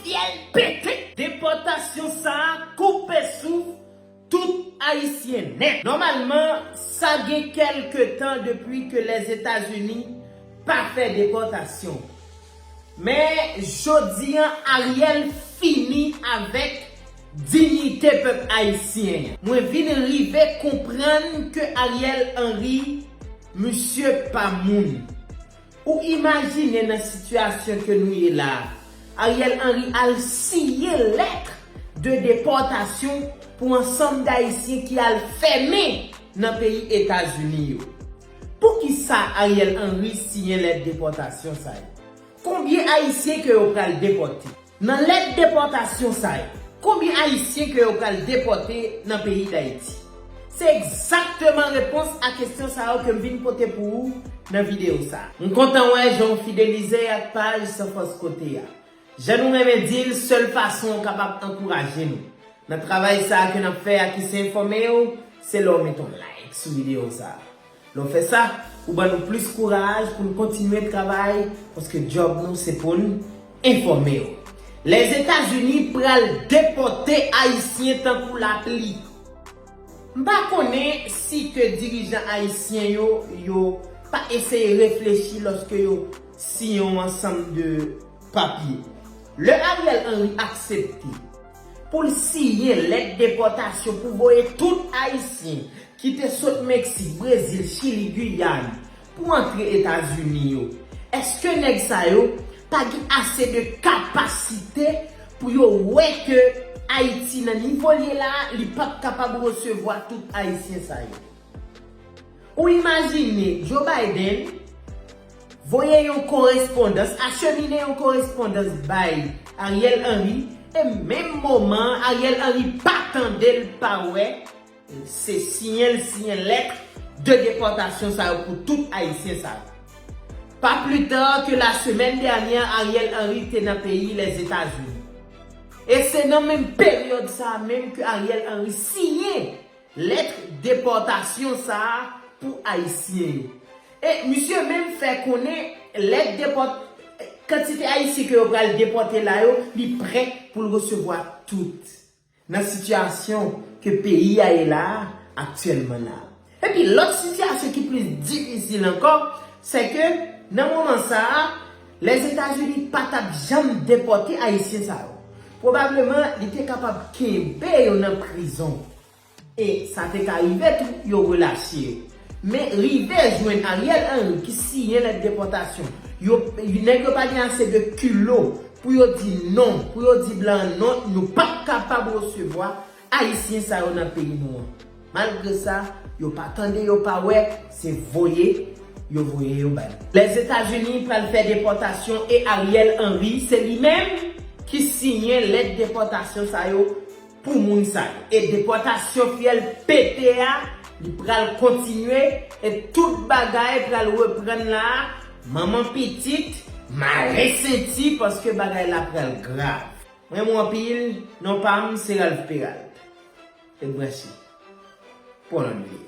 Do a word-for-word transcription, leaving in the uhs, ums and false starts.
Fyèl pete! Depòtasyon sa a koupe souf tout Ayisyen nèt. Nòmalman, sa gen kèlke tan depi ke Lèzetazini pa fè depòtasyon. Men, jodi an, Ariel fini avèk diyite pèp ayisyen an. Mwen vin rive konprann ke Ariel Henry, misye pa moun. Ou imajine nan sitiyasyon ke nou ye la a, Ariel Henry al siyen lèt de depòtasyon pou ansanm Dayisyen ki al fèmen nan peyi Etazini yo. Poukisa Ariel Henry siyen lèt depòtasyon sa yo? Konbyen Ayisyen ke yo pral depòte? Nan lèt depòtasyon sa yo, konbyen Ayisyen ke yo pral depòte nan peyi Dayiti? Se egzakteman repons a kesyon sa yo ke m vin pote pou ou nan videyo sa a. M kontan wè jan w fidelize ak paj San Fòs Kote a. Jan nou renmen di l, sèl fason w kapab ankouraje nou nan travay sa a ke n ap fè a, ki se enfòme w, se lè w mete yon like sou videyo sa a. Lè w fè sa, ou ban nou plis kouraj pou n kontinye travay, paske djòb nou se pou n enfòme w. Lèzetazini pral depòte Ayisyen tankou lapli. M pa konnen si ke dirijan ayisyen yo, yo pa eseye reflechi lòske yo siyen yon ansanm de papye. Lè Ariel Henry aksepte pou l siyen lèt depòtasyon pou voye tout Ayisyen ki te sot Meksik, Brezil, Chili, Giyàn pou antre Etazini yo, èske nèg sa yo pa gen ase de kapasite pou yo wè ke Ayiti nan nivo l ye la a, li p ap kapab resevwa tout Ayisyen sa yo? Ou imajine Joe Biden voye yon korespondans, achemine yon korespondans bay Ariel Henry, e menm moman an, Ariel Henry pa tande l, pa wè, se siyen l siyen lèt de depòtasyon sa yo pou tout Ayisyen sa yo. Pas plus tard que la semaine dernière, Ariel Henry te nan peyi Lèzetazini. E se nan menm peryòd sa a menm ke Ariel Henry siyen lèt depòtasyon sa a pou Ayisyen yo. E misye menm fè konnen lèt depòt-, kantite Ayisyen ke yo pral depòte la yo, li prè pou l resevwa tout. Nan sitiyasyon ke peyi a ye la a, aktyèlman la a. Epi lòt sitiyasyon ki plis difisil ankò, se ke nan moman sa a, Lèzetazini pa t ap janm depòte Ayisyen sa yo. Pwobableman, li te kapab kenbe yo nan prizon. E sa te ka rive tou, yo relache yo. Men rive jwenn Ariel Henry ki siyen lèt depòtasyon, yo, nèg yo pa gen ase de kilo pou yo di non, pou yo di blan non, nou p ap kapab resevwa Ayisyen sa yo nan peyi nou an. Malgre sa, yo pa tande, yo pa wè, se voye yo voye yo bay. Lèzetazini pral fè depòtasyon e Ariel Henry, se li menm ki siyen lèt depòtasyon sa yo pou moun sa yo. E depòtasyon fyèl pete a, li pral kontinye e tout bagay pral reprann la a, manman pitit, mare senti paske bagay la pral grav. M renmen w anpil, non pa m se Ralph Peralt. Ret branche pou yon lòt videyo.